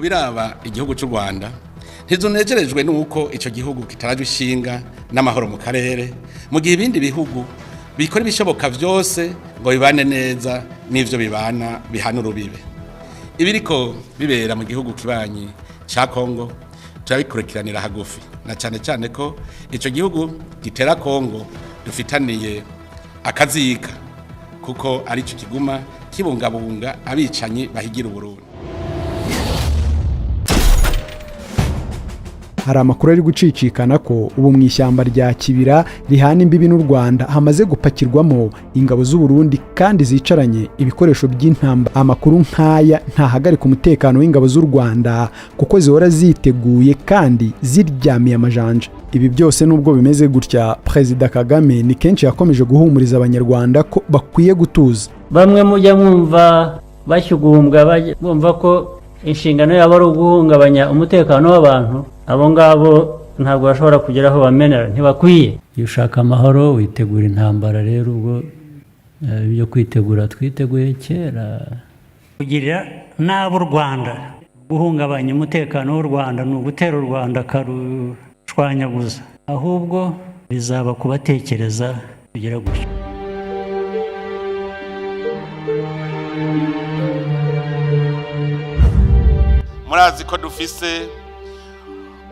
Kubiraba igihugu cy'u Rwanda, ntizunegerejwe nuko ico gihugu kitarajwe ishinga n'amahoro mu karere, mu gihe ibindi bihugu bikora ibishoboka vyose ngo bibane neza n'ivyo bibana bihana urubibe. Ibiriko bibera mu gihugu kibanyi ca Kongo turabikurikiranira hagufi, na cane cane ko ico gihugu gitera Kongo dufitaniye akazika, kuko arico kiguma kibungabunga abicanyi bahigira Uburundi. Hari amakuru ari gucicikana ko ubu mu ishyamba rya Kibira rihana imbibi n'u Rwanda hamaze gupakirwamo ingabo z'u Burundi kandi zicaranye ibikoresho by'intambara. Amakuru nk'aya ntahagarika umutekano w'ingabo z'u Rwanda kuko zihora ziteguye kandi ziryamiye amajanja. Ibi byose nubwo bimeze gutya, Perezida Kagame ni kenshi yakomeje guhumuriza Abanyarwanda ko bakwiye gutuza. Bamwe mujya mwumva bashyugumbwa bumva ko inshingano yabo ari uguhungabanya umutekano w'abantu, abo ngabo ntabwo bashobora kugera aho bamenera, ntibakwiye. Iyo ushaka amahoro witegura intambara. Rero ubwo ibyo kwitegura twiteguye kera. Kugirira nabi u Rwanda, guhungabanya umutekano w'u Rwanda ni ugutera u Rwanda akarushwanyaguza, ahubwo bizaba kubatekereza kugira gutyo. Murazi ko dufise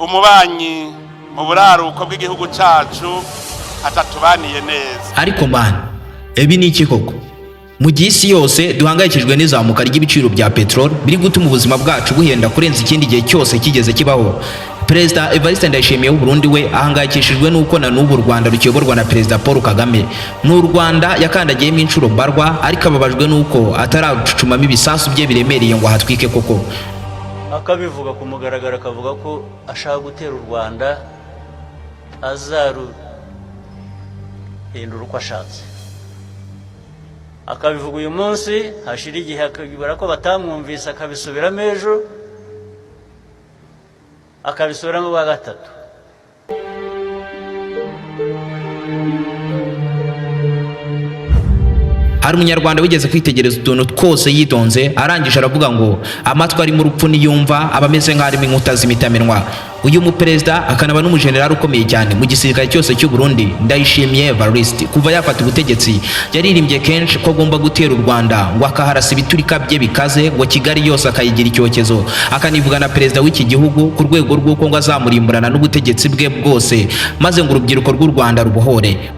umubanyi mu buraruko bw'igihugu cyacu atatubaniye neza. Ariko man, ibi ni iki koko? Mu gihe isi yose duhangayikishijwe n'izamuka ry'ibiciro bya peteroli biri gutuma ubuzima bwacu buhenda kurenza ikindi gihe cyose kigeze kibaho, Perezida Evariste Ndayishimiye w'u Burundi we ahangayikishijwe n'uko na n'ubu u Rwanda rukiyoborwa na Perezida Paul Kagame. Ni u Rwanda yakandagiyemo inshuro mbarwa, ariko ababajwe n'uko ataracucumamo ibisasu bye biremereye ngo ahatwike koko. Akabivuga ku mugaragaro, akavuga ko ashaka gutera u Rwanda, azaruhindura uko ashatse. Akabivuga uyu munsi, hashira igihe akabibura ko batamwumvise, akabisubiramo ejo, akabisubiramo bwa gatatu. Hari umunyarwanda wigeze kwitegereza utuntu twose yitonze, arangije aravuga ngo amatwi arimo urupfu niyumva aba ameze nk'arimo inkuta z'imitamenwa. Uyu muperezida akanaba n'umujenerali ukomeye cyane mu gisirikare cyose cy'u Burundi, Ndayishimiye Evariste, kuva yafata ubutegetsi yaririmbye kenshi ko agomba gutera u Rwanda ngo akaharasa ibiturika bye bikaze, ngo Kigali yose akayigira icyokezo, akanivuga na perezida w'iki gihugu ku rwego rw'uko ngo azamurimburana n'ubutegetsi bwe bwose, maze ngo urubyiruko rw'u Rwanda rubohore.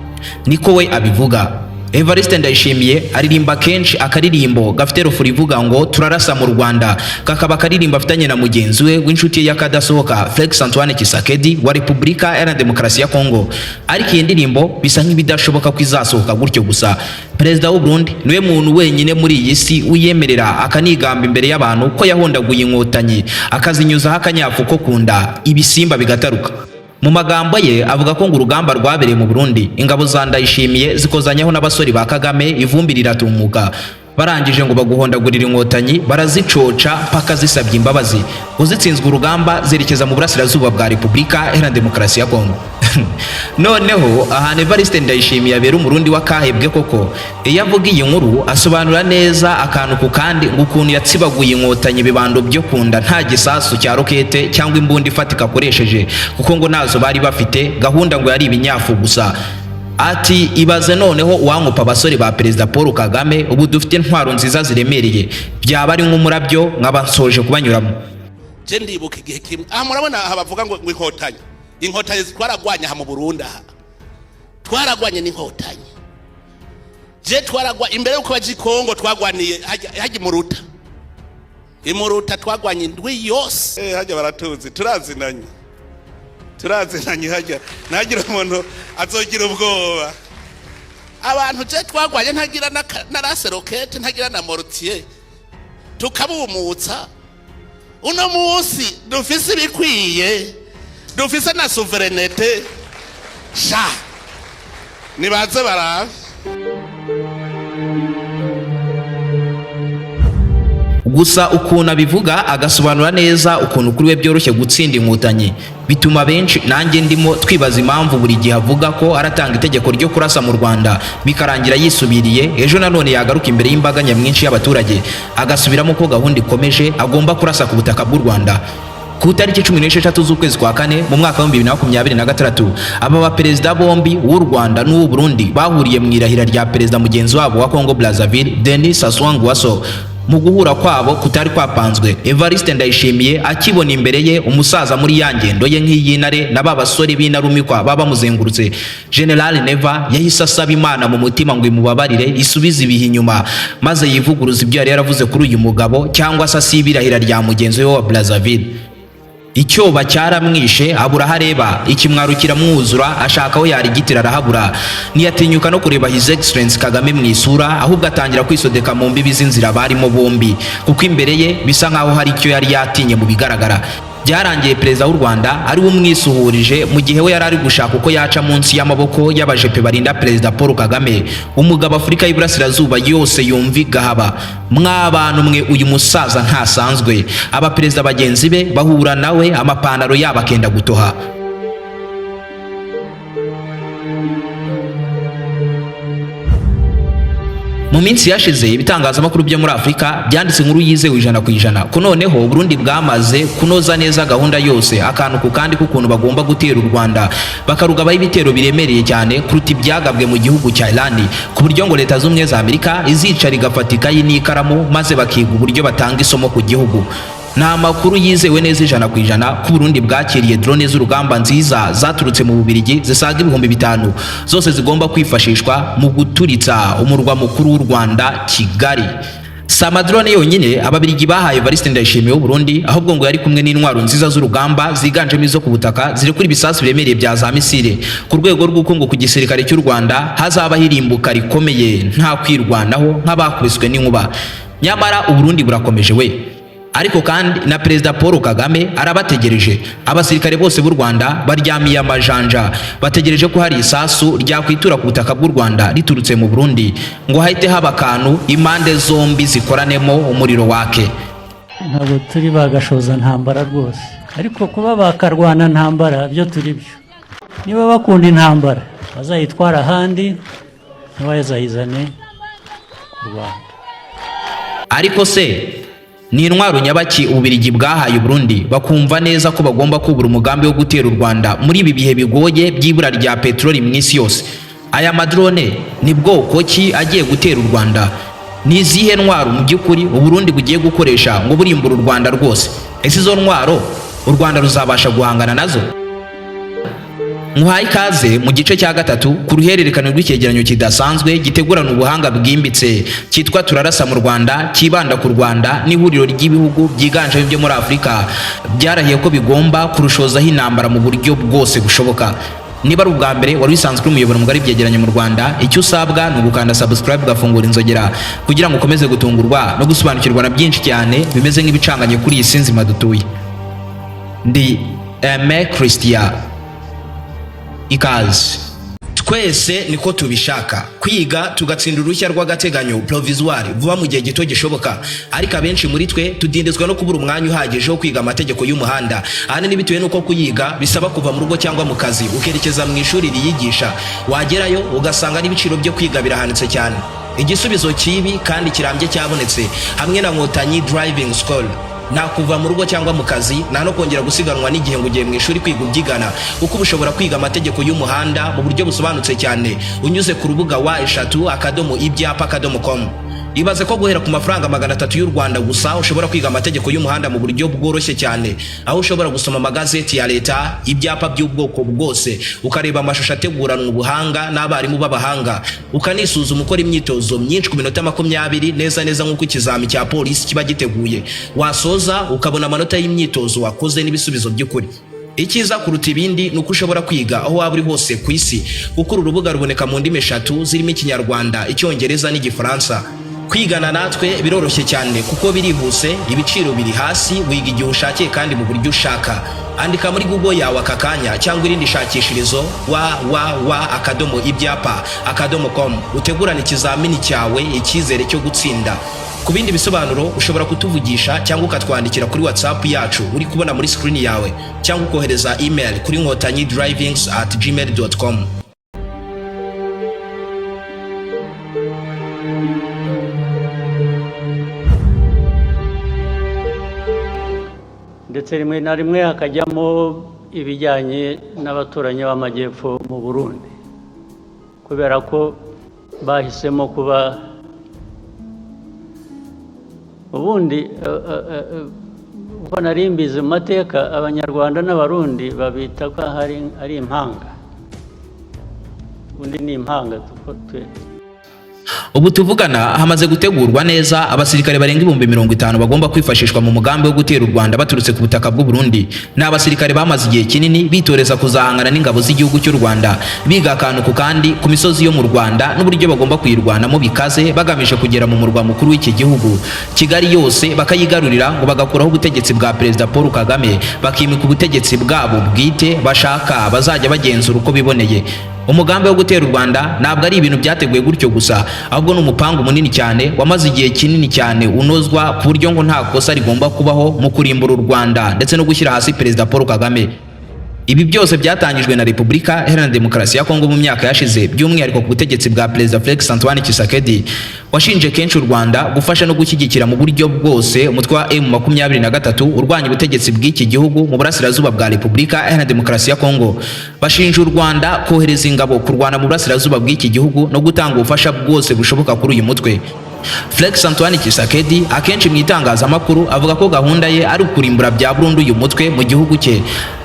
Niko we abivuga. Evariste Ndayishimiye aririmba kenshi akaririmbo gafite rufuri ivuga ngo turarasa mu Rwanda, kakaba akaririmbo afitanye na mugenzi we w'inshuti ye y'akadasohoka Felix Antoine Tshisekedi wa Repubulika Iharanira Demokarasi ya Kongo. Ariko iyi ndirimbo bisa nk'ibidashoboka ko izasohoka gutyo gusa. Perezida w'u Burundi niwe muntu wenyine muri iyi si uyemerera akanigamba imbere y'abantu ko yahondaguye inkotanyi, akazinyuzaho akanyafu ko kunda ibisimba bigataruka. Mu magambo ye avuga ko ngo urugamba rwabereye mu Burundi, ingabo za Ndayishimiye zikozanyaho n'abasore ba Kagame, ivumbi riratumuka, barangije ngo baguhondagurira inkotanyi, barazicoca paka zisabye imbabazi. Uzitsinzwe urugamba zerekeza mu burasirazuba bwa Repubulika Iharanira Demokarasi ya Kongo. Noneho ahantu Evariste Ndayishimiye abera umurundi w'akahebwe koko, iyo avuga iyi nkuru asobanura neza akantu ku kandi ngo ukuntu yatsibaguye inkotanyi ibibando byo kunda nta gisasu cya rokete cyangwa imbunda ifatika akoresheje, kuko ngo nazo bari bafite, gahunda ngo yari ibinyafu gusa. Ati ibaze noneho uwankupa abasore ba Perezida Paul Kagame, ubu dufite intwaro nziza ziremereye, byaba ari nk'umurabyo nkaba nsoje kubanyuramo. Je ndibuka igihe kimwe aha, murabona aha bavuga ngo inkotanyi, inkotanyi twaragwanye aha mu Burundi, aha twaragwanye n'inkotanyi. Je twaragwa imbere yuko baje i Kongo, twagwaniye hajya imuruta, imuruta twagwanye indwi yose. Hajya baratuzi, turazinanye, turazinanye hajya, ntagira umuntu azogira ubwoba. Abantu je twagwanye ntagira na lance-roquette, ntagira na mortier, tukabumutsa. Uno munsi dufise ibikwiye, dufise na souveraineté, sha nibaze barabe. Gusa ukuntu abivuga, agasobanura neza ukuntu kuri we byoroshye gutsinda Inkotanyi, bituma benshi, nanjye ndimo, twibaza impamvu buri gihe avuga ko aratanga itegeko ryo kurasa mu Rwanda, bikarangira yisubiriye. Ejo nanone yagaruka imbere y'imbaga nyamwinshi y'abaturage, agasubiramo ko gahunda ikomeje, agomba kurasa ku butaka bw'u Rwanda. Ku itariki 16 z'ukwezi kwa kane mu mwaka wa 2026, aba baperezida bombi, w'u Rwanda n'uw'u Burundi, bahuriye mu irahira rya perezida mugenzi wabo wa Congo Brazzaville, Denis Sassou Nguesso. Mu guhura kwabo kutari kwapanzwe, Evariste Ndayishimiye akibona imbere ye umusaza muri ya ngendo ye nk'iy'intare na ba basore b'intarumikwa baba bamuzengurutse, General Neva yahise asaba Imana mu mutima ngo imubabarire, isubize ibihe inyuma, maze yivuguruza ibyo yari yaravuze kuri uyu mugabo, cyangwa se asibe irahira rya mugenzi we wa Brazzaville. Icyoba cyaramwishe, abura aho areba, ikimwaro kiramwuzura, ashaka aho yarigitira arahabura. Ntiyatinyuka no kureba His Excellence Kagame mu isura, ahubwo atangira kwisodeka mu mbibi z'inzira barimo bombi, kuko imbere ye bisa nkaho hari icyo yari yatinye. Mu bigaragara, byarangiye perezida w'u Rwanda ari we umwisuhurije, mu gihe we yari ari gushaka uko yaca munsi y'amaboko y'abajepe barinda Perezida Paul Kagame, umugabo Afurika y'Iburasirazuba yose yumva igahaba. Mw'abantu mwe, uyu musaza ntasanzwe. Abaperezida bagenzi be bahura nawe amapantaro yabo akenda gutoha. Mu minsi yashize, ibitangazamakuru byo muri Afurika byanditse inkuru yizewe 100% ko noneho Burundi bwamaze kunoza neza gahunda yose, akantu ku kandi, k'ukuntu bagomba gutera u Rwanda, bakarugabaho ibitero biremereye cyane kuruta ibyagabwe mu gihugu cya Iran, ku buryo ngo Leta z'Ubumwe za Amerika izicara igafata ikayi n'ikaramu, maze bakiga uburyo batanga isomo ku gihugu. Ni amakuru yizewe neza 100% ko Burundi bwakiriye drone z'urugamba nziza zaturutse mu Bubiligi zisaga 5000, zose zigomba kwifashishwa mu guturitsa umurwa mukuru w'u Rwanda, Kigali. Si amadrone yonyine Ababiligi bahaye Evariste Ndayishimiye w'u Burundi, ahubwo ngo yari kumwe n'intwaro nziza z'urugamba ziganjemo izo ku butaka zirekura ibisasu biremereye bya za misile, ku rwego rw'uko ngo ku gisirikare cy'u Rwanda hazabaho irimbuka rikomeye, nta kwirwanaho, nk'abakubiswe n'inkuba. Nyamara Uburundi burakomeje we. Ariko kandi na Perezida Paul Kagame arabategereje. Abasirikare bose b'u Rwanda baryamiye amajanja, bategereje ko hari isasu ryakwitura ku butaka bw'u Rwanda riturutse mu Burundi, ngo hahite haba akantu, impande zombi zikoranemo umuriro wake. Ntabwo turi bagashoza ntambara rwose, ariko kuba bakarwana ntambara byo turi byo. Niba bakunda intambara, bazayitwara ahandi, ntibazayizane ku Rwanda. Ariko se ni intwaro nyabaki Ububiligi bwahaye Burundi, bakumva neza ko bagomba kubura umugambi wo gutera u Rwanda muri ibi bihe bigoye by'ibura rya peteroli mu isi yose? Aya madrone ni bwoko ki agiye gutera u Rwanda? Ni izihe ntwaro mu by'ukuri Uburundi bugiye gukoresha ngo burimbure u Rwanda rwose? Ese izo ntwaro u Rwanda ruzabasha guhangana nazo? Muhaye ikaze mu gice cya gatatu ku ruhererekane rw'icyegeranyo kidasanzwe gitegurana ubuhanga bwimbitse cyitwa Turarasa mu Rwanda, cyibanda ku Rwanda n'ihuriro ry'ibihugu byiganjemo ibyo muri Afurika byarahiye ko bigomba kurushozaho intambara mu buryo bwose bushoboka. Niba ari ubwa mbere wari wisanzwe uri umuyoboro mugari byegeranye mu Rwanda, icyo usabwa ni ugukanda subscribe, ugafungura inzogera, kugira ngo ukomeze gutungurwa no gusobanukirwa na byinshi cyane bimeze nk'ibicanganye kuri iyi si nzima dutuye. Ndi Aime Christian, ikaze. Twese niko tubishaka, kwiga tugatsinda uruhushya rw'agateganyo, provisoire, vuba mu gihe gito gishoboka. Ariko abenshi muri twe tudindizwa no kubura umwanya uhagije wo kwiga amategeko y'umuhanda, ahanini bitewe n'uko kuyiga bisaba kuva mu rugo cyangwa mu kazi ukerekeza mu ishuri riyigisha, wagerayo ugasanga n'ibiciro byo kwiga birahanitse cyane. Igisubizo kibi kandi kirambye cyabonetse hamwe na Nkotanyi Driving School. Nta kuva mu rugo cyangwa mu kazi, nta no kongera gusiganwa n'igihe ngo ugiye mu ishuri kwiga ubyigana, kuko uba ushobora kwiga amategeko y'umuhanda mu buryo busobanutse cyane unyuze ku rubuga www.ibyapa.com. Ibaze ko guhera ku mafaranga 300 y'u Rwanda gusa ushobora kwiga amategeko y'umuhanda mu buryo bworoshye cyane, aho ushobora gusoma amagazeti ya leta, ibyapa by'ubwoko bwose, ukareba amashusho ateguranwa ubuhanga n'abarimu b'abahanga, ukanisuzuma ukora imyitozo myinshi ku minota 20, neza neza nk'uko ikizami cya polisi kiba giteguye. Wasoza ukabona amanota y'imyitozo wakoze n'ibisubizo by'ukuri. Icyiza kuruta ibindi ni uko ushobora kwiga aho waba uri hose ku isi, kuko uru rubuga ruboneka mu ndimi eshatu zirimo Ikinyarwanda, Icyongereza n'Igifaransa. Kwigana natwe biroroshye cyane kuko birihuse, ibiciro biri hasi, wiga igihe ushakiye kandi mu buryo ushaka. Andika muri Google yawe aka kanya cyangwa irindi shakishirizo www.ibyapa.com, utegurane ikizamini cyawe icyizere cyo gutsinda. Ku bindi bisobanuro ushobora kutuvugisha cyangwa ukatwandikira kuri WhatsApp yacu uri kubona muri screen yawe, cyangwa ukohereza email kuri nkotanyidrivings@gmail.com. Ndetse rimwe na rimwe hakajyamo ibijyanye n'abaturanyi b'amajyepfo mu Burundi, kubera ko bahisemo kuba ubundi uko nari mbizi mu mateka, Abanyarwanda n'Abarundi babita ko hari ari impanga, undi ni impanga tuko twe. Ubu tuvugana hamaze gutegurwa neza abasirikare barenga 50,000 bagomba kwifashishwa mu mugambi wo gutera u Rwanda baturutse ku butaka bw'u Burundi. Ni abasirikare bamaze igihe kinini bitoreza kuzahangana n'ingabo z'igihugu cy'u Rwanda, biga akantu ku kandi ku misozi yo mu Rwanda n'uburyo bagomba kuyirwanamo bikaze, bagamije kugera mu murwa mukuru w'iki gihugu Kigali yose bakayigarurira, ngo bagakuraho ubutegetsi bwa Perezida Paul Kagame, bakimika ubutegetsi bwabo bwite bashaka bazajya bagenzura uko biboneye. Umugambi wo gutera u Rwanda ntabwo ari ibintu byateguwe gutyo gusa, ahubwo ni umupangu munini cyane wamaze igihe kinini cyane unozwa, ku buryo ngo nta kosa rigomba kubaho mu kurimbura u Rwanda ndetse no gushyira hasi Perezida Paul Kagame. Ibi byose byatangijwe na Repubulika Iharanira Demokarasi ya Kongo mu myaka yashize, by'umwihariko ku butegetsi bwa Perezida Felix Antoine Tshisekedi, washinje kenshi u Rwanda gufasha no gushyigikira mu buryo bwose umutwe wa M23 urwanya ubutegetsi bw'iki gihugu mu burasirazuba bwa Repubulika Iharanira Demokarasi ya Kongo. Bashinja u Rwanda kohereza ingabo kurwana mu burasirazuba bw'iki gihugu no gutanga ubufasha bwose bushoboka kuri uyu mutwe. Felix Antoine Tshisekedi akenshi mu itangazamakuru avuga ko gahunda ye ari ukurimbura bya burundu uyu mutwe mu gihugu cye,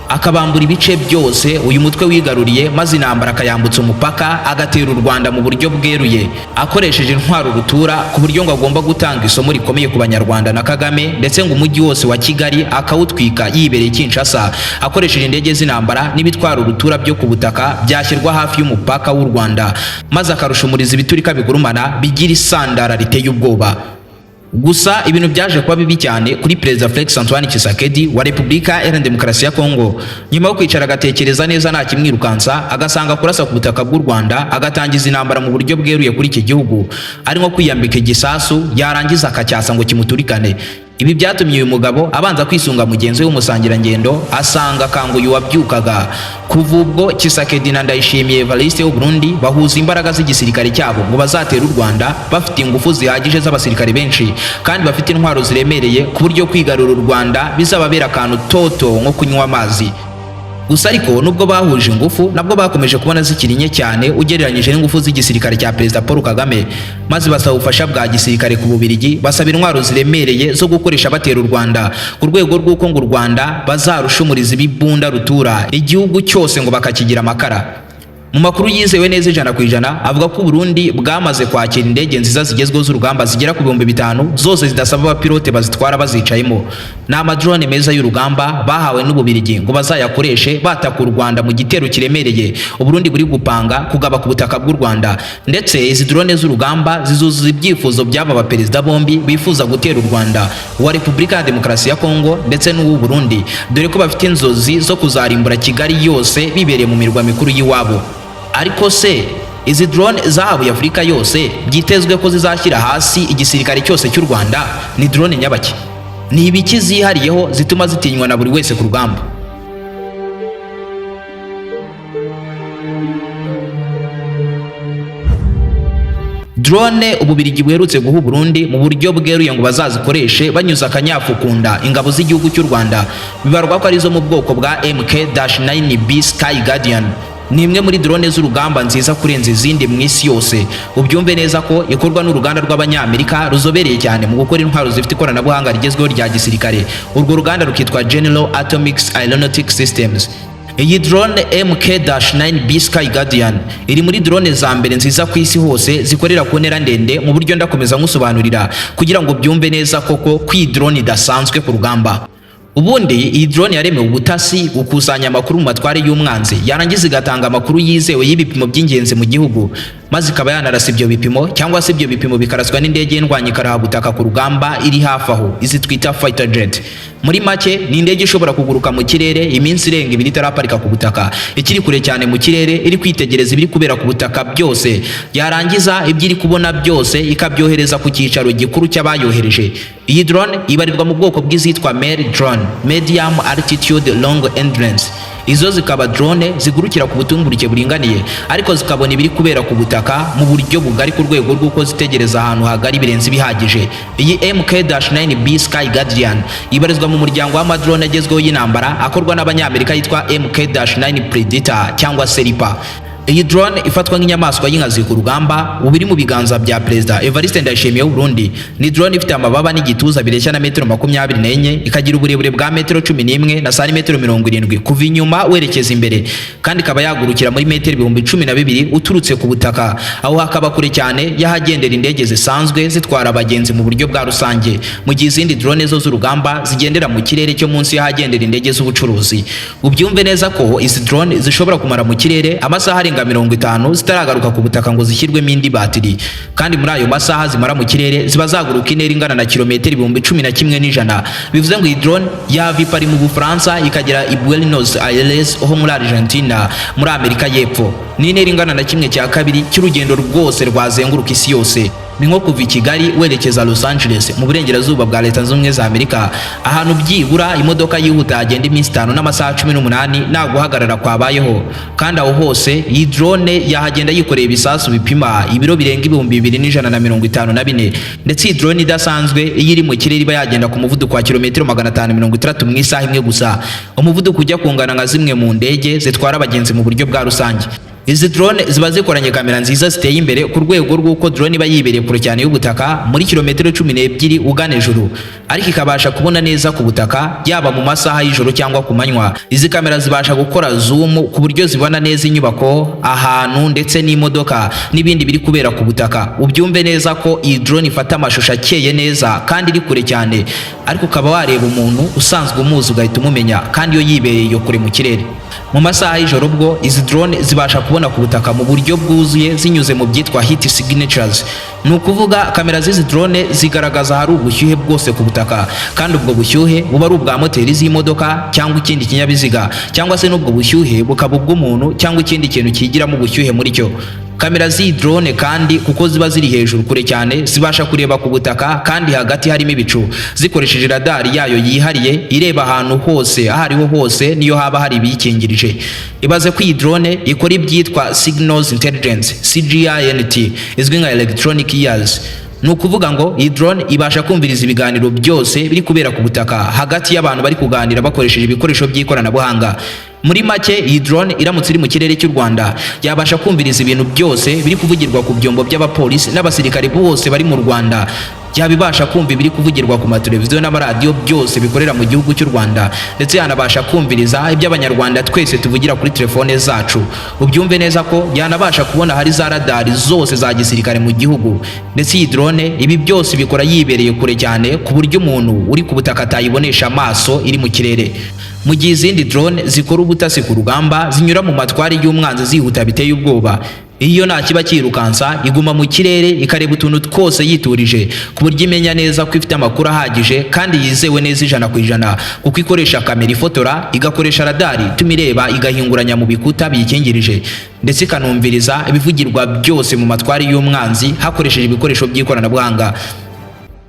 akabambura ibice byose uyu mutwe wigaruriye, maze intambara akayambutsa umupaka agatera u Rwanda mu buryo bweruye akoresheje intwaro rutura, ku buryo ngo agomba gutanga isomo rikomeye ku Banyarwanda na Kagame, ndetse ngo umujyi wose wa Kigali akawutwika yibereye Kinshasa akoresheje indege z'intambara n'ibitwaro rutura byo ku butaka byashyirwa hafi y'umupaka w'u Rwanda, maze akarushumuriza ibiturika bigurumana bigira isandara riteye ubwoba. Gusa ibintu byaje kuba bibi cyane kuri Perezida Felix Antoine Tshisekedi wa Repubulika Iharanira Demokarasi ya Kongo, nyuma yo kwicara agatekereza neza nta kimwirukansa, agasanga kurasa ku butaka bw'u Rwanda agatangiza intambara mu buryo bweruye kuri iki gihugu ari nko kwiyambika igisasu yarangiza akacyasa ngo kimuturikane. Ibi byatumye uyu mugabo abanza kwisunga mugenzi we w'umusangirangendo, asanga akanguye uwabyukaga. Kuva ubwo Tshisekedi na Ndayishimiye Evariste w'u Burundi bahuza imbaraga z'igisirikare cyabo ngo bazatere u Rwanda bafite ingufu zihagije z'abasirikare benshi kandi bafite intwaro ziremereye, ku buryo kwigarura u Rwanda bizababera akantu toto nko kunywa amazi. Gusa ariko nubwo bahuje ingufu, nabwo bakomeje kubona zikiri nke cyane ugereranyije n'ingufu z'igisirikare cya Perezida Paul Kagame, maze basaba ubufasha bwa gisirikare ku Bubiligi, basaba intwaro ziremereye zo gukoresha batera u Rwanda, ku rwego rw'uko ngo u Rwanda bazarushumuriza ibibunda rutura igihugu cyose ngo bakakigira amakara. Mu makuru yizewe neza 100% avuga ko Burundi bwamaze kwakira indege nziza zigezweho z'urugamba zigera ku 5000, zose zidasaba abapilote bazitwara bazicayemo. Ni amadrone meza y'urugamba bahawe n'Ububirigi ngo bazayakoreshe bataka u Rwanda mu gitero kiremereye Uburundi buri gupanga kugaba ku butaka bw'u Rwanda. Ndetse izi drone z'urugamba zizuzuza ibyifuzo by'aba baperezida bombi bifuza gutera u Rwanda, uwa Repubulika ya Demokarasi ya Kongo ndetse n'uw'u Burundi, dore ko bafite inzozi zo kuzarimbura Kigali yose bibereye mu mirwa mikuru y'iwabo. Ariko se izi drone zahabuye Afurika yose byitezwe ko zizashyira hasi igisirikare cyose cy'u Rwanda ni drone nyabaki? Ni ibiki zihariyeho zituma zitinywa na buri wese ku rugamba? Drone Ububirigi buherutse guha Burundi mu buryo bweruye ngo bazazikoreshe banyuze akanyafu ku nda ingabo z'igihugu cy'u Rwanda, bibarwa ko arizo mu bwoko bwa MK-9B Sky Guardian. Ni imwe muri drone z'urugamba nziza kurenza izindi mu isi yose. Ubyumve neza ko ikorwa n'uruganda rw'Abanyamerika ruzobereye cyane mu gukora intwaro zifite ikoranabuhanga rigezweho rya gisirikare. Urwo ruganda rukitwa General Atomics Aeronautic Systems. Iyi drone MK-9B Sky Guardian iri muri drone za mbere nziza ku isi hose zikorera ku ntera ndende, mu buryo ndakomeza nkusobanurira kugira ngo byumve neza koko ko iyi drone idasanzwe ku rugamba. Ubundi iyi drone yaremewe ubutasi, gukusanya amakuru mu matware y'umwanzi, yarangiza igatanga amakuru yizewe y'ibipimo by'ingenzi mu gihugu. Maze ikaba yanarasa ibyo bipimo, cyangwa se ibyo bipimo bikaraswa n'indege y'indwanyi ikarahabutaka ku rugamba iri hafi aho, izi twita fighter jet. Muri make, ni indege ishobora kuguruka mu kirere iminsi irenga 2 itaraparika ku butaka, ikiri kure cyane mu kirere, iri kwitegereza ibiri kubera ku butaka byose, yarangiza ibyo iri kubona byose ikabyohereza ku cyicaro gikuru cy'abayohereje. Iyi drone ibarirwa mu bwoko bw'izitwa MALE drone, medium altitude long endurance. Izo zikaba drone zigurukira ku butumburuke buringaniye, ariko zikabona ibiri kubera ku butaka mu buryo bugari, ku rwego rw'uko zitegereza ahantu hagari birenze ibihagije. Iyi MK-9B Sky Guardian ibarizwa mu muryango w'amadrone agezweho y'intambara akorwa n'Abanyamerika yitwa MK-9 Predator cyangwa se Reaper. Iyi drone ifatwa nk'inyamaswa y'inkazi ku rugamba, ubu iri mu biganza bya Perezida Evariste Ndayishimiye w'u Burundi. Ni drone ifite amababa n'igituza bireshya na metero 24, ikagira uburebure bwa metero 11 na santimetero 70 kuva inyuma werekeza imbere, kandi ikaba yagurukira muri metero 12,000 uturutse ku butaka. Aho hakaba kure cyane y'ahagendera indege zisanzwe zitwara abagenzi mu buryo bwa rusange, mu gihe izindi drone zo z'urugamba zigendera mu kirere cyo munsi y'ahagendera indege z'ubucuruzi. Ubyumve neza ko izi drone zishobora kumara mu kirere amasaha arenga 50 zitaragaruka ku butaka ngo zishyirwemo indi batiri, kandi muri ayo masaha zimara mu kirere ziba zaguruka intera ingana na kilometero 11,100. Bivuze ngo iyi drone yava i Paris mu Bufaransa ikagera i Buenos Aires ho muri Argentina, muri Amerika y'Epfo. Ni intera ingana na 1/2 cy'urugendo rwose rwazenguruka isi yose. Ni nko kuva i Kigali werekeza Los Angeles mu burengerazuba bwa Leta Zunze Ubumwe za Amerika, ahantu byibura imodoka yihuta yagenda iminsi 5 n'amasaha 18 nta guhagarara kwabayeho. Kandi aho hose iyi drone yahagenda yikoreye ibisasu bipima ibiro birenga 2154. Ndetse iyi drone idasanzwe, iyo iri mu kirere, iba yagenda ku muvuduko wa kilometero 560 mu isaha imwe gusa, umuvuduko ujya kungana nka zimwe mu ndege zitwara abagenzi mu buryo bwa rusange. Izi drone ziba zikoranye kamera nziza ziteye imbere, ku rwego rw'uko drone iba yibereye kure cyane y'ubutaka, muri kilometero 12 ugana ejuru, ariko ikabasha kubona neza ku butaka, yaba mu masaha y'ijoro cyangwa ku manywa. Izi kamera zibasha gukora zoom ku buryo zibona neza inyubako, ahantu, ndetse n'imodoka n'ibindi biri kubera ku butaka. Ubyumve neza ko iyi drone ifata amashusho akeye neza kandi iri kure cyane, ariko ukaba wareba umuntu usanzwe umuzi ugahita umumenya, kandi iyo yibereye iyo kure mu kirere. Mu masaha y'ijoro bwo, izi drone zibasha kubona ku butaka mu buryo bwuzuye zinyuze mu byitwa heat signatures. Ni ukuvuga kamera z'izi drone zigaragaza ahari ubushyuhe bwose ku butaka, kandi ubwo bushyuhe buba ari ubwa moteri z'imodoka cyangwa ikindi kinyabiziga, cyangwa se n'ubwo bushyuhe bukaba ubw'umuntu cyangwa ikindi kintu kigiramo ubushyuhe muri cyo. Kamera z'iyi drone kandi, kuko ziba ziri hejuru kure cyane, zibasha kureba ku butaka kandi hagati harimo ibicu, zikoresheje radari yayo yihariye ireba ahantu hose, aho ariho hose, niyo haba hari ibiyikingirije. Ibaze ko iyi drone ikora ibyitwa signals intelligence, SIGINT, izwi nka electronic ears. Ni ukuvuga ngo iyi drone ibasha kumviriza ibiganiro byose biri kubera ku butaka hagati y'abantu bari kuganira bakoresheje ibikoresho by'ikoranabuhanga. Muri make, iyi drone iramutse iri mu kirere cy'u Rwanda yabasha kumviriza ibintu byose biri kuvugirwa ku byombo by'abapolisi n'abasirikari bose bari mu Rwanda, yaba ibasha kumva ibiri kuvugirwa ku mateleviziyo n'amaradiyo byose bikorera mu gihugu cy'u Rwanda, ndetse yanabasha kumviriza ibyo Abanyarwanda twese tuvugira kuri telefone zacu. Ubyumve neza ko yanabasha kubona hari za radari zose za gisirikare mu gihugu. Ndetse iyi drone ibi byose bikora yibereye kure cyane, ku buryo umuntu uri ku butaka atayibonesha amaso iri mu kirere. Mu gihe izindi drone zikora ubutasi ku rugamba zinyura mu matwari y'umwanzi zihuta biteye ubwoba, iyo nta kiba cyirukansa, iguma mu kirere ikareba utuntu twose yiturije, ku buryo imenya neza ko ifite amakuru ahagije kandi yizewe neza 100%, kuko ikoresha kamera ifotora, igakoresha radari ituma ireba igahinguranya mu bikuta biyikingirije, ndetse ikanumviriza ibivugirwa byose mu matwari y'umwanzi hakoresheje ibikoresho by'ikoranabuhanga.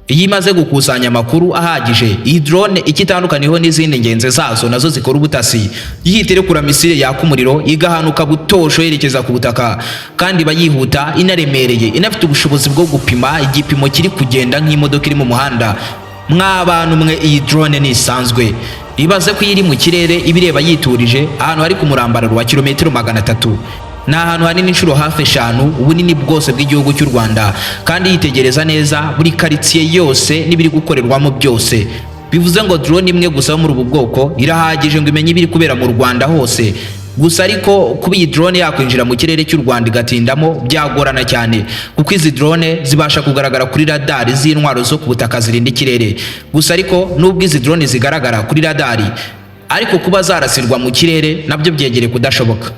Iyo imaze gukusanya amakuru ahagije, iyi drone icyo itandukaniyeho n'izindi ngenzi zazo nazo zikora ubutasi, yihita irekura misile yaka umuriro, igahanuka butosho yerekeza ku butaka, kandi iba yihuta, inaremereye, inafite ubushobozi bwo gupima igipimo kiri kugenda nk'imodoka iri mu muhanda. Mwa bantu mwe, iyi drone ntisanzwe. Ibaze ko iyo iri mu kirere iba ireba yiturije ahantu hari ku murambararo wa kilometero 300. Ni ahantu hanini inshuro hafi 5 ubunini bwose bw'igihugu cy'u Rwanda, kandi yitegereza neza buri karitsiye yose n'ibiri gukorerwamo byose. Bivuze ngo drone imwe gusa yo muri ubu bwoko irahagije ngo imenye ibiri kubera mu Rwanda hose. Gusa ariko kuba iyi drone yakwinjira mu kirere cy'u Rwanda igatindamo byagorana cyane, kuko izi drone zibasha kugaragara kuri radari z'intwaro zo ku butaka zirinda ikirere. Gusa ariko nubwo izi drone zigaragara kuri radari, ariko kuba zarasirwa mu kirere nabyo byegereye kudashoboka.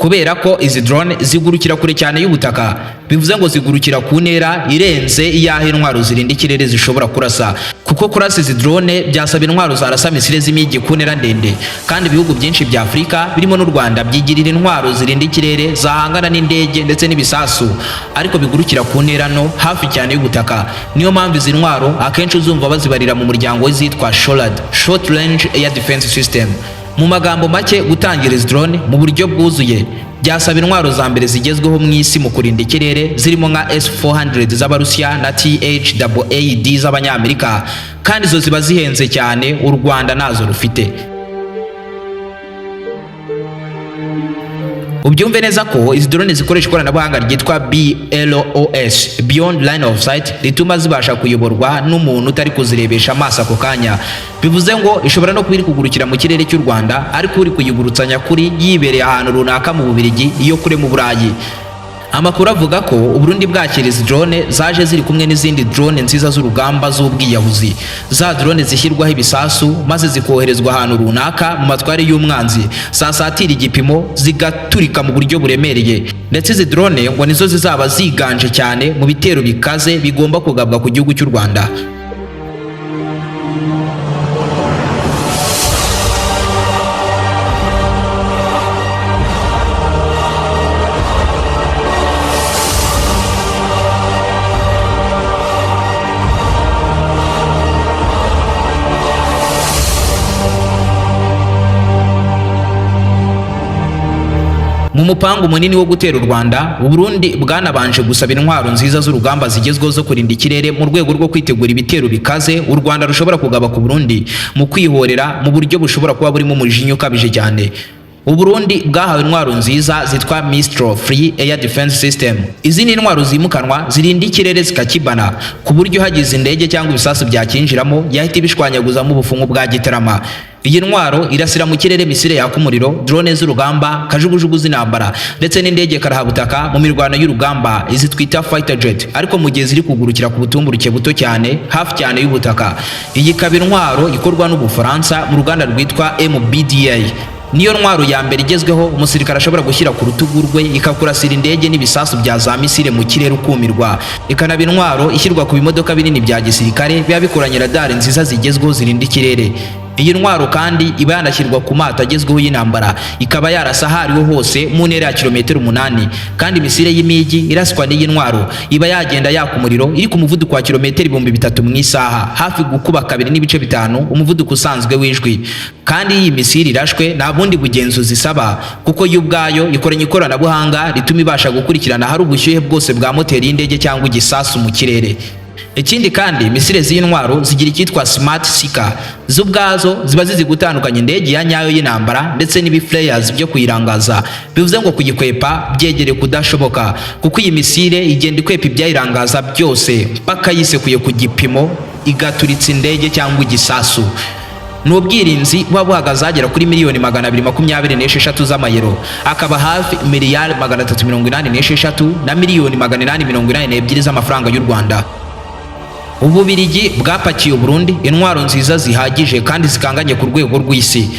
Kubera ko izi drone zigurukira kure cyane y'ubutaka, bivuze ngo zigurukira ku ntera irenze iyaho intwaro zirinda ikirere zishobora kurasa, kuko kurasa izi drone byasaba intwaro zarasa misile z'imigi ku ntera ndende, kandi ibihugu byinshi bya Afurika birimo n'u Rwanda byigirira intwaro zirinda ikirere zahangana n'indege ndetse n'ibisasu, ariko bigurukira ku ntera no hafi cyane y'ubutaka. Niyo mpamvu izi ntwaro akenshi uzumva bazibarira mu muryango w'izitwa SHORAD, Short Range Air Defense System. Mu magambo make, gutangira izi drone mu buryo bwuzuye byasaba intwaro za mbere zigezweho mu isi mu kurinda ikirere, zirimo nka S-400 z'Abarusiya na THAAD z'Abanyamerika, kandi izo ziba zihenze cyane, u Rwanda nazo rufite. Ubyumve neza ko izi drone zikoresha ikoranabuhanga ryitwa BLOS, Beyond Line of Sight, rituma zibasha kuyoborwa n'umuntu utari kuzirebesha amaso ako kanya. Bivuze ngo ishobora no kuba iri kugurukira mu kirere cy'u Rwanda, ariko uri kuyigurutsa nyakuri yibereye ahantu runaka mu Bubiligi, iyo kure mu Burayi. Amakuru avuga ko Uburundi bwakira izi drone zaje ziri kumwe n'izindi drone nziza z'urugamba z'ubwiyahuzi, za drone zishyirwaho ibisasu maze zikoherezwa ahantu runaka mu matwari y'umwanzi, zasatira igipimo zigaturika mu buryo buremereye. Ndetse izi drone ngo nizo zizaba ziganje cyane mu bitero bikaze bigomba kugabwa ku gihugu cy'u Rwanda. Mu mupangu munini wo gutera u Rwanda, Burundi bwanabanje gusaba intwaro nziza z'urugamba zigezweho zo kurinda ikirere mu rwego rwo kwitegura ibitero bikaze u Rwanda rushobora kugaba ku Burundi mu kwihorera mu buryo bushobora kuba burimo umujinya ukabije cyane. Uburundi bwahawe intwaro nziza zitwa Mistral Free Air Defense System. Izi ni intwaro zimukanwa zirinda ikirere zikakibana, ku buryo hagize indege cyangwa ibisasu byakinjiramo yahita ibishwanyaguzamo ubufungu bwa Gitarama. Iyi ntwaro irasira mu kirere misile yaka umuriro, drone z'urugamba, kajugujugu z'intambara ndetse n'indege karahabutaka mu mirwano y'urugamba, izi twita fighter jet, ariko mu gihe ziri kugurukira ku butumburuke buto cyane hafi cyane y'ubutaka. Iyi ikaba intwaro ikorwa n'Ubufaransa mu ruganda rwitwa MBDA. Niyo ntwaro ya mbere igezweho umusirikare ashobora gushyira ku rutugu rwe ikakurasira indege n'ibisasu bya za misile mu kirere ukumirwa. Ikanaba intwaro ishyirwa ku bimodoka binini bya gisirikare biba bikoranye radari nziza zigezweho zirinda ikirere. Iyi ntwaro kandi iba yanashyirwa ku mato agezweho y'intambara, ikaba yarasa aho ariho hose mu ntera ya kilometero 8, kandi misile y'imigi iraswa n'iyi ntwaro iba yagenda yaka umuriro iri ku muvuduko wa kilometero 3000 mu isaha, hafi gukuba 2.5 umuvuduko usanzwe w'ijwi. Kandi iyi misile irashwe nta bundi bugenzuzi isaba, kuko yo ubwayo ikoranye ikoranabuhanga rituma ibasha gukurikirana ahari ubushyuhe bwose bwa moteri y'indege cyangwa igisasu mu kirere. Ikindi kandi, misile z'iyi ntwaro zigira icyitwa smart seeker, zo ubwazo ziba zizi gutandukanya indege ya nyayo y'intambara ndetse n'ibiflayers byo kuyirangaza. Bivuze ngo kuyikwepa byegereye kudashoboka, kuko iyi misile igenda ikwepa ibyayirangaza byose mpaka yisekuye ku gipimo igaturitsa indege cyangwa igisasu. Ni ubwirinzi buba buhagaze agera kuri miliyoni 226 z'amayero, akaba hafi miliyari 386 na miliyoni 882 z'amafaranga y'u Rwanda. Ububirigi bwapakiye Burundi intwaro nziza zihagije kandi zikanganye ku rwego rw'isi.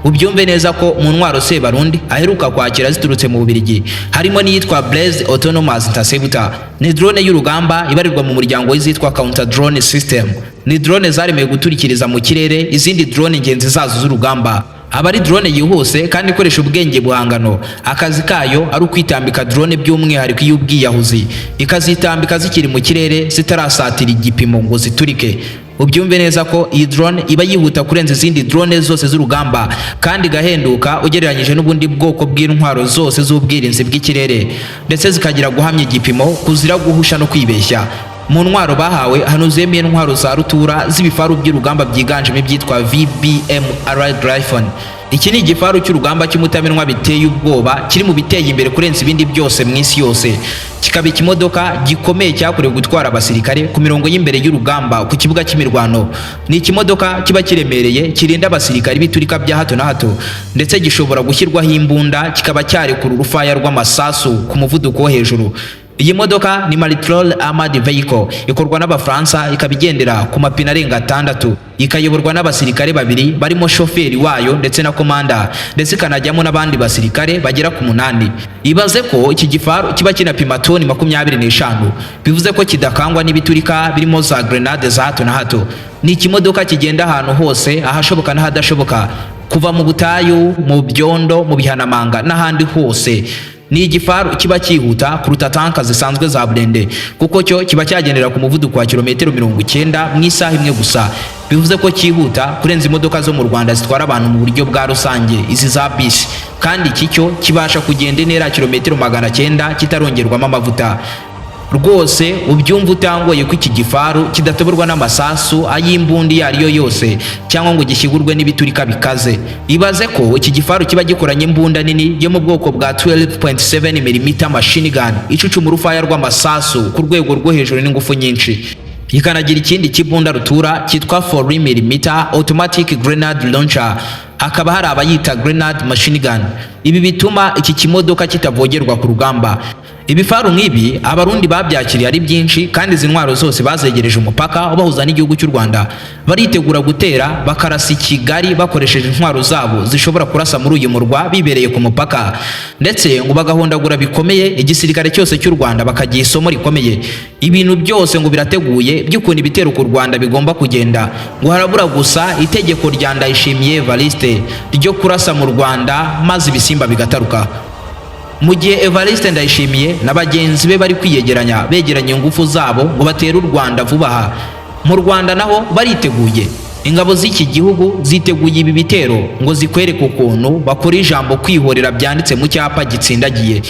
Ubyumve neza ko mu ntwaro Sebarundi aheruka kwakira ziturutse mu Bubiligi harimo n'iyitwa Blaze Autonomous Interceptor. Ni drone y'urugamba ibarirwa mu muryango w'izitwa Counter Drone System. Ni drone zaremewe guturikiriza mu kirere izindi drone ingenzi zazo z'urugamba. Aba ari drone yihuse kandi ikoresha ubwenge buhangano. Akazi kayo ari ukwitambika drone by'umwihariko iy'ubwiyahuzi, ikazitambika zikiri mu kirere zitarasatira igipimo ngo ziturike. Ubyumve neza ko iyi drone iba yihuta kurenza izindi drone zose z'urugamba, kandi igahenduka ugereranyije n'ubundi bwoko bw'intwaro zose z'ubwirinzi bw'ikirere, ndetse zikagira guhamya igipimo, kuzira guhusha no kwibeshya. Mu ntwaro bahawe hanuzuyemo intwaro za rutura z'ibifaru by'urugamba byiganjemo ibyitwa VBMR Gryphon. Iki ni igifaru cy'urugamba cy'umutamenwa biteye ubwoba, kiri mu biteye imbere kurenza ibindi byose mu isi yose. Kikaba ikimodoka gikomeye cyakorewe gutwara abasirikare ku mirongo y'imbere y'urugamba ku kibuga cy'imirwano. Ni ikimodoka kiba kiremereye, kirinda abasirikare biturika bya hato na hato, ndetse gishobora gushyirwaho imbunda kikaba cyarekura urufaya rw'amasasu ku muvuduko wo hejuru. Iyi modoka ni Multirole Armored Vehicle, ikorwa n'Abafaransa, ikaba igendera ku mapine arenga atandatu, ikayoborwa n'abasirikare babiri barimo shoferi wayo ndetse na komanda, ndetse ikanajyamo n'abandi basirikare bagera ku munani. Ibaze ko iki gifaru kiba kinapima toni 25, bivuze ko kidakangwa n'ibiturika birimo za grenade za hato na hato. Ni ikimodoka kigenda ahantu hose, ahashoboka n'ahadashoboka, kuva mu butayu, mu byondo, mu bihanamanga n'ahandi hose. Ni igifaru kiba cyihuta kuruta tanka zisanzwe za burende, kuko cyo kiba cyagendera ku muvuduko wa kilometero 90 mu isaha imwe gusa, bivuze ko cyihuta kurenza imodoka zo mu Rwanda zitwara abantu mu buryo bwa rusange, izi za bisi. Kandi iki cyo kibasha kugenda intera ya kilometero 900 kitarongerwamo amavuta. Rwose ubyumva utangoye ko iki gifaru kidatoborwa n'amasasu ay'imbundi iyo ari yo yose cyangwa ngo gishyigurwe n'ibiturika bikaze. Ibaze ko iki gifaru kiba gikoranye imbunda nini yo mu bwoko bwa 12.7 mm machine gun, icucuma urufaya rw'amasasu ku rwego rwo hejuru n'ingufu nyinshi, ikanagira ikindi kibunda rutura cyitwa 4 mm automatic grenade launcher, hakaba hari abayita grenade machine gun. Ibi bituma iki kimodoka kitavogerwa ku rugamba. Ibifaru nk'ibi Abarundi babyakiriye ari byinshi, kandi izi ntwaro zose bazegereje umupaka ubahuza n'igihugu cy'u Rwanda. Baritegura gutera bakarasa i Kigali bakoresheje intwaro zabo zishobora kurasa muri uyu murwa bibereye ku mupaka, ndetse ngo bagahondagura bikomeye igisirikare cyose cy'u Rwanda, bakagiha isomo rikomeye. Ibintu byose ngo birateguye by'ukuntu ibitero ku Rwanda bigomba kugenda, ngo harabura gusa itegeko rya Ndayishimiye Evariste ryo kurasa mu Rwanda maze ibisimba bigataruka. Mu gihe Evariste Ndayishimiye na bagenzi be bari kwiyegeranya, begeranya ingufu zabo ngo batere u Rwanda vuba aha, mu Rwanda naho bariteguye. Ingabo z'iki gihugu ziteguye ibi bitero ngo zikwereke ukuntu bakora ijambo kwihorera byanditse mu cyapa gitsindagiye.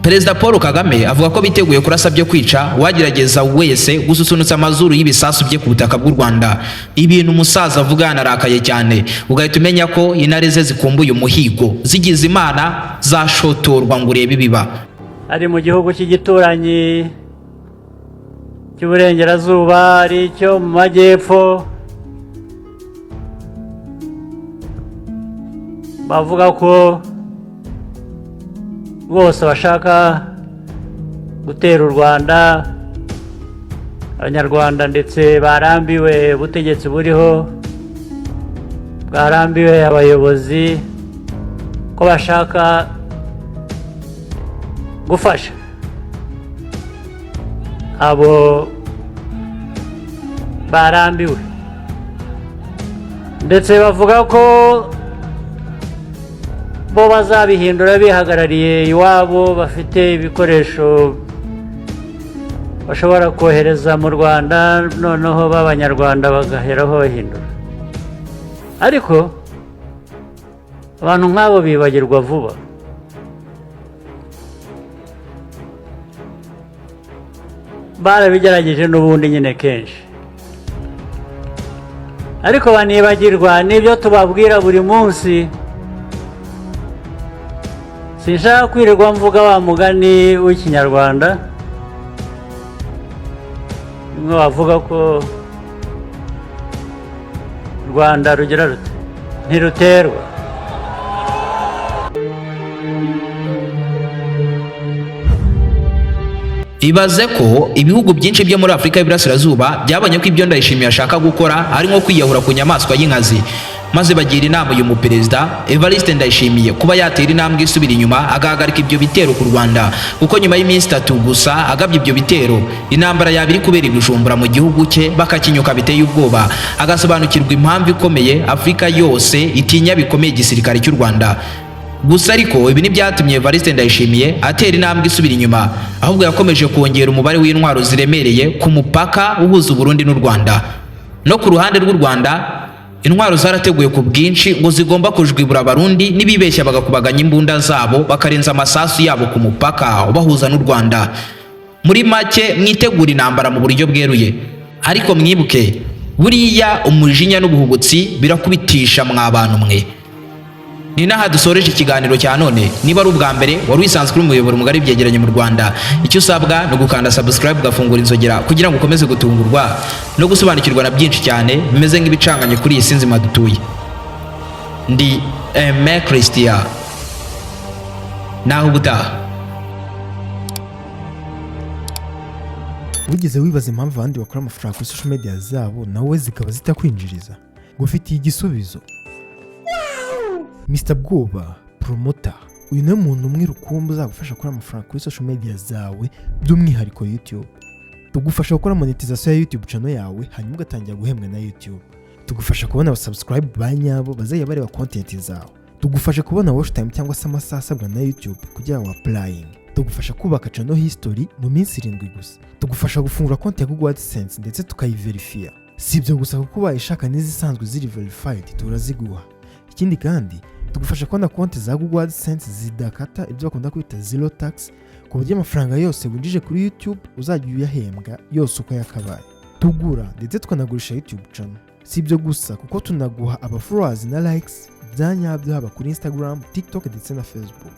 Perezida Paul Kagame avuga ko biteguye kurasa byo kwica uwagerageza wese gususunutsa amazuru y'ibisasu bye ku butaka bw'u Rwanda. Ibintu umusaza avuga yanarakaye cyane, ugahita umenya ko intare ze zikumbuye umuhigo, zigize Imana zashotorwa ngo urebe ibiba. Ari mu gihugu cy'igituranyi cy'uburengerazuba, ari icyo mu majyepfo, bavuga ko bose bashaka gutera u Rwanda, Abanyarwanda ndetse barambiwe ubutegetsi buriho, bwarambiwe abayobozi, ko bashaka gufasha abo barambiwe, ndetse bavuga ko bo bazabihindura bihagarariye iwabo, bafite ibikoresho bashobora kohereza mu Rwanda, noneho b'Abanyarwanda bagaheraho bahindura. Ariko abantu nk'abo bibagirwa vuba. Barabigerageje n'ubundi nyine kenshi, ariko banibagirwa n'ibyo tubabwira buri munsi. Sinshaka kwirirwa mvuga wa mugani w'Ikinyarwanda bimwe bavuga ko u Rwanda rugira rute ntiruterwa. Ibaze ko ibihugu byinshi byo muri Afurika y'Iburasirazuba byabonye ko ibyo Ndayishimiye ashaka gukora ari nko kwiyahura ku nyamaswa y'inkazi, maze bagira inama uyu muperezida Evariste Ndayishimiye kuba yatera intambwe isubira inyuma, agahagarika ibyo bitero ku Rwanda, kuko nyuma y'iminsi 3 gusa agabye ibyo bitero, intambara yaba iri kubera i Bujumbura mu gihugu cye bakakinyuka biteye ubwoba, agasobanukirwa impamvu ikomeye Afurika yose itinya bikomeye igisirikare cy'u Rwanda. Gusa ariko ibi ntibyatumye Evariste Ndayishimiye atera intambwe isubira inyuma, ahubwo yakomeje kongera umubare w'intwaro ziremereye ku mupaka uhuza Uburundi n'u Rwanda. No ku ruhande rw'u Rwanda intwaro zarateguye ku bwinshi ngo zigomba kujwibura Abarundi nibibeshya bagakubaganya imbunda zabo, bakarenza amasasu yabo ku mupaka ubahuza n'u Rwanda. Muri make mwitegura intambara mu buryo bweruye, ariko mwibuke buriya umujinya n'ubuhubutsi birakubitisha mwa bantu mwe. Ni naha dusoreje ikiganiro cya none. Niba ari ubwa mbere wari wisanzwe uri umuyoboro mugari byegeranye mu Rwanda, icyo usabwa ni ugukanda subscribe, ugafungura inzogera kugira ngo ukomeze gutungurwa no gusobanukirwa na byinshi cyane bimeze nk'ibicanganye kuri iyi si nzima dutuye. Ndi Aime Christian, naho ubutaha. Wigeze wibaza impamvu abandi bakora amafaranga kuri social media zabo, nawe zikaba zitakwinjiriza? Gufitiye igisubizo. Mr Bwoba Promoter, uyu niwe muntu umwe rukumbi uzagufasha gukora amafaranga kuri social media zawe, by'umwihariko YouTube. Tugufasha gukora monetization ya YouTube channel yawe, hanyuma ugatangira guhembwa na YouTube. Tugufasha kubona abasubscribe ba nyabo bazajya bareba content zawe. Tugufasha kubona watch time cyangwa se amasaha asabwa na YouTube kugira ngo applying. Tugufasha kubaka channel history mu minsi 7 gusa. Tugufasha gufungura konti ya Google AdSense ndetse tukayiverifiya. Si ibyo gusa, kuko ubaye ishaka n'izisanzwe ziri verified turaziguha. Ikindi kandi, tugufasha kubona konti za Google AdSense zidakata, ibyo bakunda kwita zero tax, ku buryo amafaranga yose winjije kuri YouTube uzajya uyahembwa yose uko yakabaye. Tugura ndetse tukanagurisha YouTube channel. Si ibyo gusa, kuko tunaguha aba followers na likes bya nyabyo, haba kuri Instagram, TikTok ndetse na Facebook.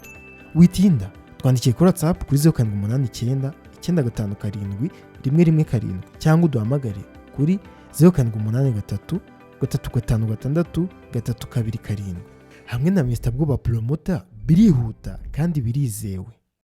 Witinda, twandikiye kuri WhatsApp kuri 0789957117, cyangwa uduhamagare kuri 0783356327. Hamwe na Mr Bwoba Promoter birihuta kandi birizewe.